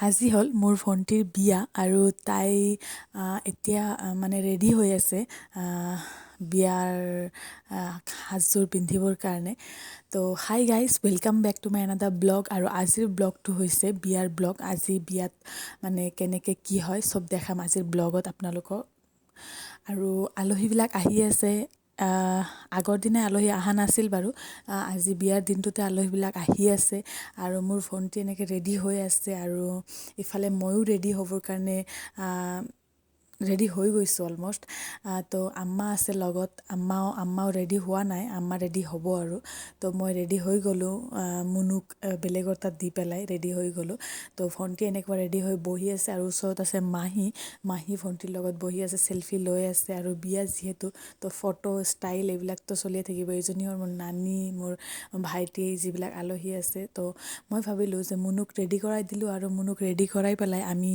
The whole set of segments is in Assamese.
আজি হ'ল মোৰ ভণ্টিৰ বিয়া আৰু তাই এতিয়া মানে ৰেডি হৈ আছে বিয়াৰ সাজযোৰ পিন্ধিবৰ কাৰণে। তো hi guys, welcome back to my another vlog. আৰু আজিৰ ব্লগটো হৈছে বিয়াৰ ব্লগ। আজি বিয়াত মানে কেনেকৈ কি হয় চব দেখাম আজিৰ ব্লগত আপোনালোকক। আৰু আলহীবিলাক আহি আছে। আগৰ দিনা আলহী অহা নাছিল বাৰু, আজি বিয়াৰ দিনটোতে আলহীবিলাক আহি আছে। আৰু মোৰ ভণ্টি এনেকৈ ৰেডি হৈ আছে আৰু ইফালে ময়ো ৰেডি হ'বৰ কাৰণে ৰেডি হৈ গৈছোঁ অলমষ্ট। তো আম্মা আছে লগত, আম্মাও ৰেডি হোৱা নাই, আম্মা ৰেডি হ'ব আৰু। তো মই ৰেডি হৈ গ'লোঁ, মুনুক বেলেগৰ তাত দি পেলাই ৰেডি হৈ গ'লোঁ। তো ভণ্টি এনেকুৱা ৰেডি হৈ বহি আছে আৰু ওচৰত আছে মাহী। মাহী ভণ্টিৰ লগত বহি আছে, চেলফি লৈ আছে। আৰু বিয়া যিহেতু তো ফটো ষ্টাইল এইবিলাকতো চলিয়ে থাকিব। এইজনী হ'ল মোৰ নানী, মোৰ ভাইটি, যিবিলাক আলহী আছে। তো মই ভাবিলোঁ যে মুনুক ৰেডি কৰাই দিলোঁ আৰু মুনুক ৰেডি কৰাই পেলাই আমি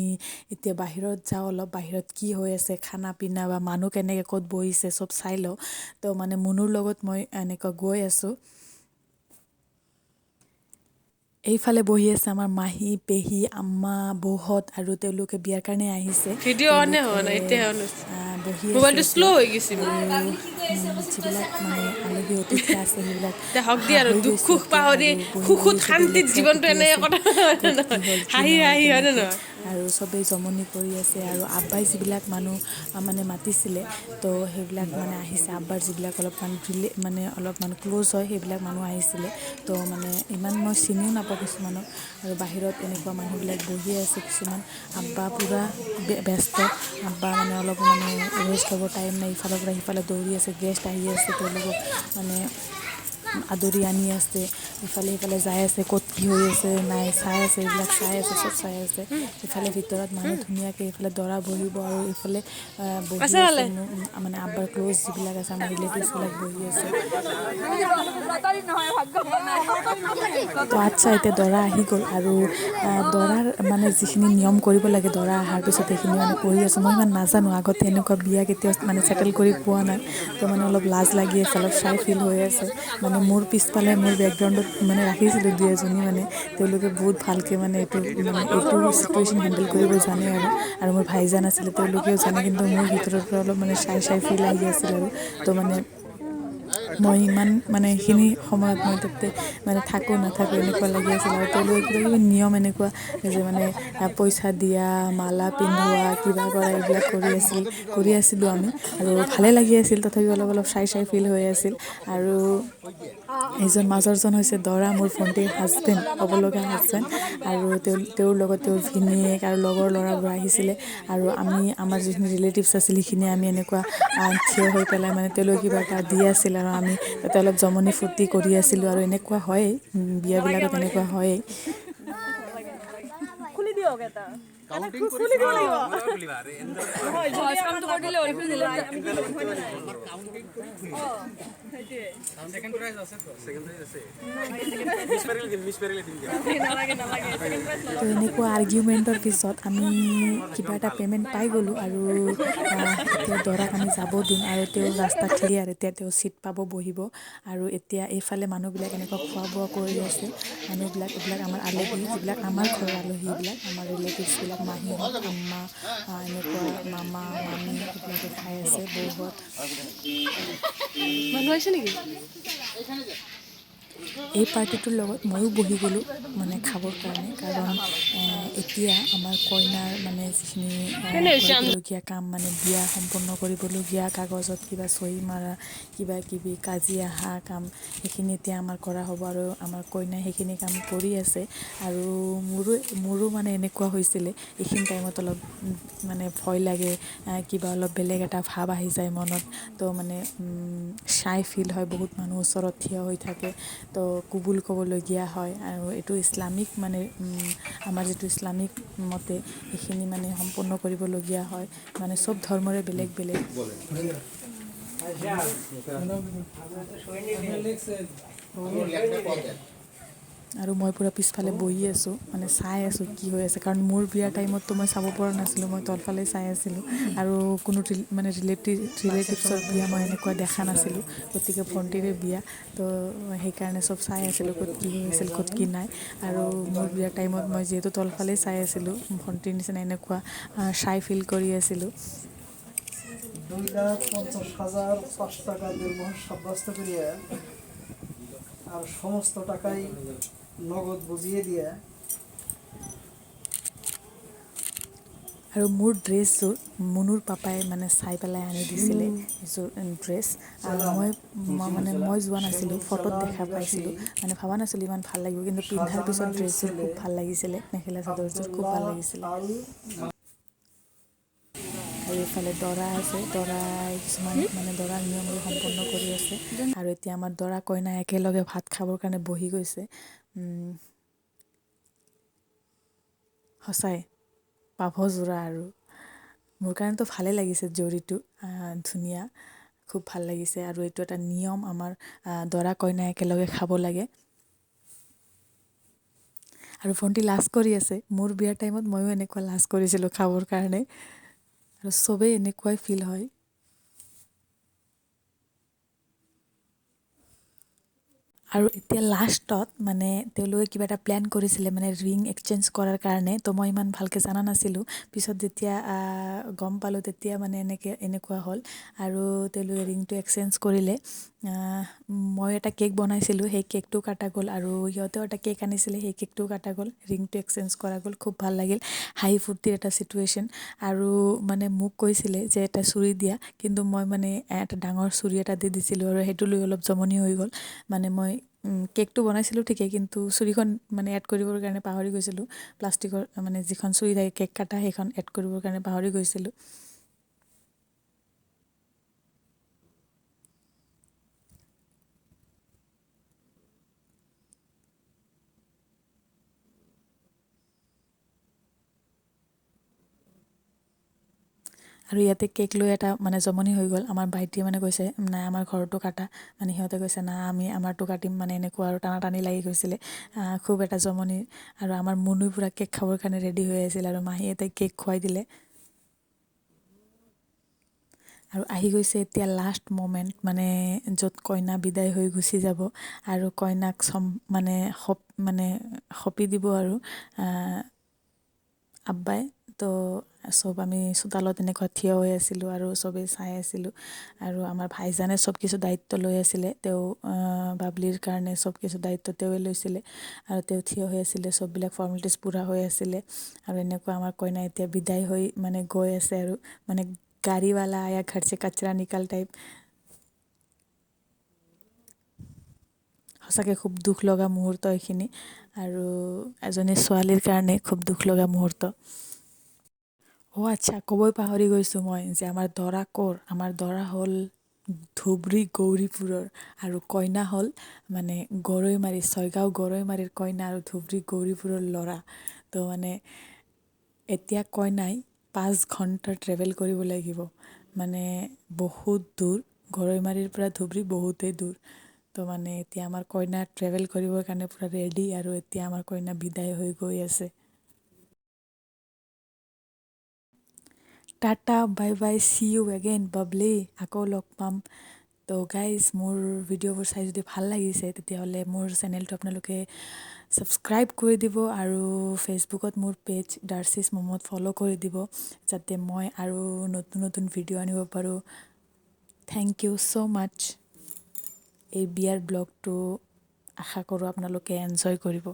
এতিয়া বাহিৰত যাওঁ, অলপ বাহিৰত কি হৈ আছে, খানা পিনা বা মানুহ কেনেকৈ ক'ত বহিছে চব চাই লওঁ। তো মানে মুনুৰ লগত মই এনেকুৱা গৈ আছোঁ। এইফালে বহি আছে আমাৰ মাহী, পেহী, আম্মা, বৌহঁত আৰু তেওঁলোকে বিয়াৰ কাৰণে আহিছে। বহি যিবিলাক মানে আলহী অতিথি আছে সেইবিলাক আৰু চবেই জমনি কৰি আছে। আৰু আব্বাই যিবিলাক মানুহ মানে মাতিছিলে তো সেইবিলাক মানে আহিছে। আব্বাৰ যিবিলাক অলপমান মানে অলপমান ক্ল'জ হয় সেইবিলাক মানুহ আহিছিলে। তো মানে ইমান মই চিনিও নাপাওঁ কিছুমানক। আৰু বাহিৰত এনেকুৱা মানুহবিলাক বহি আছে কিছুমান। আব্বা পূৰা ব্যস্ত, আব্বা মানে অলপ মানে ৰেষ্ট ল'ব টাইম নাই, ইফালৰ পৰা সিফালে দৌৰি আছে, গেষ্ট আহি আছে, তেওঁলোকক মানে আদৰি আনি আছে, ইফালে সিফালে যাই আছে, ক'ত কি হৈ আছে নাই চাই আছে, এইবিলাক চাই আছে, চব চাই আছে। ইফালে ভিতৰত মানুহ ধুনীয়াকৈ ইফালে দৰা বহিব আৰু ইফালে বহি আছে মানে আব্বাৰ ক্ল'জ যিবিলাক আছে আমাৰ ৰিলেটিভছবিলাক বহি আছে। তো আচ্ছা, এতিয়া দৰা আহি গ'ল আৰু দৰাৰ মানে যিখিনি নিয়ম কৰিব লাগে দৰা অহাৰ পিছত সেইখিনি মানে কৰি আছোঁ। মই ইমান নাজানো, আগতে এনেকুৱা বিয়া কেতিয়াও মানে ছেটেল কৰি পোৱা নাই। তো মানে অলপ লাজ লাগি আছে, অলপ শ্বাই ফিল হৈ আছে। মানে মোৰ পিছফালে মোৰ বেকগ্ৰাউণ্ডত মানে ৰাখিছিলোঁ দুই এজনী, মানে তেওঁলোকে বহুত ভালকৈ মানে এইটো চিটুৱেশ্যন হেণ্ডেল কৰিব জানে। আৰু আৰু মোৰ ভাইজান আছিলে, তেওঁলোকেও জানে, কিন্তু মোৰ ভিতৰৰ পৰা অলপ মানে শ্বাই শ্বাই ফিল আহি আছিল। আৰু তো মানে মই ইমান মানে সেইখিনি সময়ত মই তাতে মানে থাকোঁ নাথাকোঁ এনেকুৱা লাগি আছিল। আৰু তেওঁলোকে কিবা কিবি নিয়ম এনেকুৱা যে মানে পইচা দিয়া, মালা পিন্ধোৱা, কিবা কৰা এইবিলাক কৰি আছিলোঁ আমি। আৰু ভালে লাগি আছিল, তথাপি অলপ অলপ শ্বাই শ্বাই ফিল হৈ আছিল। আৰু এইজন মাজৰজন হৈছে দৰা, মোৰ ভণ্টিৰ হাজবেণ্ড, হ'ব লগা হাজবেণ্ড। আৰু তেওঁৰ লগত তেওঁৰ ভিনীয়েক আৰু লগৰ ল'ৰাবোৰ আহিছিলে। আৰু আমি আমাৰ যিখিনি ৰিলেটিভছ আছিল সেইখিনি আমি এনেকুৱা থিয় হৈ পেলাই মানে তেওঁলোকে কিবা এটা দি আছিল আৰু আমি তাতে অলপ জমনি ফূৰ্তি কৰি আছিলোঁ। আৰু এনেকুৱা হয়েই বিয়াবিলাকত, এনেকুৱা হয়েই। তো এনেকুৱা আৰ্গিউমেণ্টৰ পিছত আমি কিবা এটা পে'মেণ্ট পাই গ'লোঁ। আৰু এতিয়া দৰাক আমি যাব দিম আৰু তেওঁ ৰাস্তা ক্লিয়াৰ, এতিয়া তেওঁ চিট পাব, বহিব। আৰু এতিয়া এইফালে মানুহবিলাক এনেকুৱা খোৱা বোৱা কৰি আছে। মানুহবিলাক এইবিলাক আমাৰ আলহী, যিবিলাক আমাৰ ঘৰৰ আলহী, এইবিলাক আমাৰ ৰিলেটিভছবিলাক, মাহীহঁত, আম্মা, এনেকুৱা মামা মামী এইবিলাকে খাই আছে, বৌহঁত। মানুহ আহিছে নেকি? এই পাৰ্টিটোৰ লগত ময়ো বহি গ'লোঁ মানে খাবৰ কাৰণে, কাৰণ এতিয়া আমাৰ কইনাৰ মানে যিখিনি কৰিবলগীয়া কাম, মানে বিয়া সম্পন্ন কৰিবলগীয়া কাগজত কিবা চহী মাৰা, কিবা কিবি কাজি অহা কাম, সেইখিনি এতিয়া আমাৰ কৰা হ'ব। আৰু আমাৰ কইনাই সেইখিনি কাম কৰি আছে। আৰু মোৰো মানে এনেকুৱা হৈছিলে এইখিনি টাইমত অলপ মানে ভয় লাগে, কিবা অলপ বেলেগ এটা ভাৱ আহি যায় মনত। তো মানে শ্বাই ফিল হয়, বহুত মানুহ ওচৰত থিয় হৈ থাকে, তো কুবুল ক'বলগীয়া হয়। আৰু এইটো ইছলামিক মানে আমাৰ যিটো ইছলামিক মতে সেইখিনি মানে সম্পূৰ্ণ কৰিবলগীয়া হয়। মানে চব ধৰ্মৰে বেলেগ বেলেগ। আৰু মই পূৰা পিছফালে বহি আছোঁ, মানে চাই আছোঁ কি হৈ আছে, কাৰণ মোৰ বিয়াৰ টাইমততো মই চাব পৰা নাছিলোঁ, মই তলফালে চাই আছিলোঁ। আৰু কোনো মানে ৰিলেটিভছৰ বিয়া মই এনেকুৱা দেখা নাছিলোঁ, গতিকে ভণ্টিৰে বিয়া, তো সেইকাৰণে চব চাই আছিলোঁ ক'ত কি হৈ আছিল, ক'ত কি নাই। আৰু মোৰ বিয়াৰ টাইমত মই যিহেতু তলফালে চাই আছিলোঁ, ভণ্টিৰ নিচিনা এনেকুৱা চাই ফিল কৰি আছিলোঁ। 2,50,005 টাকা দেড়মোহৰ সাব্যস্ত কৰিয়া আৰ সমস্ত টাকাই নগদ বুঝিয়ে দিয়া। আৰু মোৰ ড্ৰেছযোৰ মুনুৰ পাপাই মানে চাই পেলাই আনি দিছিলে এইযোৰ ড্ৰেছ। আৰু মই মানে মই যোৱা নাছিলোঁ, ফটোত দেখা পাইছিলোঁ, মানে ভবা নাছিলোঁ ইমান ভাল লাগিব, কিন্তু পিন্ধাৰ পিছত ড্ৰেছযোৰ খুব ভাল লাগিছিলে, মেখেলা চাদৰযোৰ খুব ভাল লাগিছিলে। আৰু এইফালে দৰা আছে, দৰাই কিছুমান মানে দৰাৰ নিয়মবোৰ সম্পন্ন কৰি আছে। আৰু এতিয়া আমাৰ দৰা কইনা একেলগে ভাত খাবৰ কাৰণে বহি গৈছে। সঁচাই পাভযোৰা আৰু মোৰ কাৰণেতো ভালেই লাগিছে জৰিটো, ধুনীয়া, খুব ভাল লাগিছে। আৰু এইটো এটা নিয়ম আমাৰ, দৰা কইনা একেলগে খাব লাগে। আৰু ভণ্টি লাজ কৰি আছে, মোৰ বিয়াৰ টাইমত ময়ো এনেকুৱা লাজ কৰিছিলোঁ খাবৰ কাৰণে, আৰু চবেই এনেকুৱাই ফিল হয়। আৰু এতিয়া লাষ্টত মানে তেওঁলোকে কিবা এটা প্লেন কৰিছিলে মানে ৰিং এক্সচেঞ্জ কৰাৰ কাৰণে, তো মই ইমান ভালকৈ জানা নাছিলোঁ, পিছত যেতিয়া গম পালোঁ তেতিয়া মানে এনেকৈ এনেকুৱা হ'ল। আৰু তেওঁলোকে ৰিংটো এক্সচেঞ্জ কৰিলে। মই এটা কেক বনাইছিলোঁ, সেই কেকটো কাটা গ'ল, আৰু সিহঁতেও এটা কেক আনিছিলে, সেই কেকটোও কাটা গ'ল, ৰিংটো এক্সচেঞ্জ কৰা গ'ল। খুব ভাল লাগিল, হাঁহি ফূৰ্তিৰ এটা চিটুৱেশ্যন। আৰু মানে মোক কৈছিলে যে এটা চুৰি দিয়া, কিন্তু মই মানে এটা ডাঙৰ চুৰি এটা দি দিছিলোঁ আৰু সেইটো লৈ অলপ জমনি হৈ গ'ল। মানে মই কেকটো বনাইছিলোঁ ঠিকেই, কিন্তু চুৰিখন মানে এড কৰিবৰ কাৰণে পাহৰি গৈছিলোঁ, প্লাষ্টিকৰ মানে যিখন চুৰি থাকে কেক কাটা, সেইখন এড কৰিবৰ কাৰণে পাহৰি গৈছিলোঁ। আৰু ইয়াতে কেক লৈ এটা মানে জমনি হৈ গ'ল। আমাৰ ভাইটিয়ে মানে কৈছে নাই আমাৰ ঘৰতো কাটা, মানে সিহঁতে কৈছে না আমি আমাৰটো কাটিম, মানে এনেকুৱা আৰু টানা টানি লাগি গৈছিলে, খুব এটা জমনি। আৰু আমাৰ মুনুই পূৰা কেক খাবৰ কাৰণে ৰেডি হৈ আছিল, আৰু মাহীয়ে তাইক কেক খুৱাই দিলে। আৰু আহি গৈছে এতিয়া লাষ্ট মমেণ্ট, মানে য'ত কইনা বিদায় হৈ গুচি যাব আৰু কইনাক মানে মানে সপি দিব আৰু আব্বাই। তো চব আমি চোতালত এনেকুৱা থিয় হৈ আছিলোঁ আৰু চবেই চাই আছিলোঁ। আৰু আমাৰ ভাইজানে চব কিছু দায়িত্ব লৈ আছিলে, তেওঁ বাবলিৰ কাৰণে চব কিছু দায়িত্ব তেওঁৱে লৈছিলে, আৰু তেওঁ থিয় হৈ আছিলে, চববিলাক ফৰ্মেলিটিজ পূৰা হৈ আছিলে। আৰু এনেকুৱা আমাৰ কইনা এতিয়া বিদায় হৈ মানে গৈ আছে, আৰু মানে গাড়ীৱালা আয়া ঘৰ চে কচৰা নিকাল টাইপ। সঁচাকৈ খুব দুখ লগা মুহূৰ্ত এইখিনি, আৰু এজনী ছোৱালীৰ কাৰণে খুব দুখ লগা মুহূৰ্ত। অ' আচ্ছা, ক'বই পাহৰি গৈছোঁ মই যে আমাৰ দৰা ক'ৰ। আমাৰ দৰা হ'ল ধুবুৰী গৌৰীপুৰৰ, আৰু কইনা হ'ল মানে গৰৈমাৰী, ছয়গাঁও গৰৈমাৰীৰ কইনা, আৰু ধুবুৰী গৌৰীপুৰৰ ল'ৰা। তো মানে এতিয়া কইনাই 5 ঘণ্টা ট্ৰেভেল কৰিব লাগিব, মানে বহুত দূৰ, গৰৈমাৰীৰ পৰা ধুবুৰী বহুতেই দূৰ। তো মানে এতিয়া আমাৰ কইনা ট্ৰেভেল কৰিবৰ কাৰণে পূৰা ৰেডি, আৰু এতিয়া আমাৰ কইনা বিদায় হৈ গৈ আছে। Tata, bye bye, see you again Babli, আকৌ লগ পাম। তো গাইজ, মোৰ ভিডিঅ'বোৰ চাই যদি ভাল লাগিছে তেতিয়াহ'লে মোৰ চেনেলটো আপোনালোকে ছাবস্ক্ৰাইব কৰি দিব, আৰু ফেচবুকত মোৰ পেজ ডাৰ্চিছ মমত ফ'ল' কৰি দিব, যাতে মই আৰু নতুন নতুন ভিডিঅ' আনিব পাৰোঁ। Thank you so মাছ। এই বিয়াৰ ব্লগটো আশা কৰোঁ আপোনালোকে এনজয় কৰিব।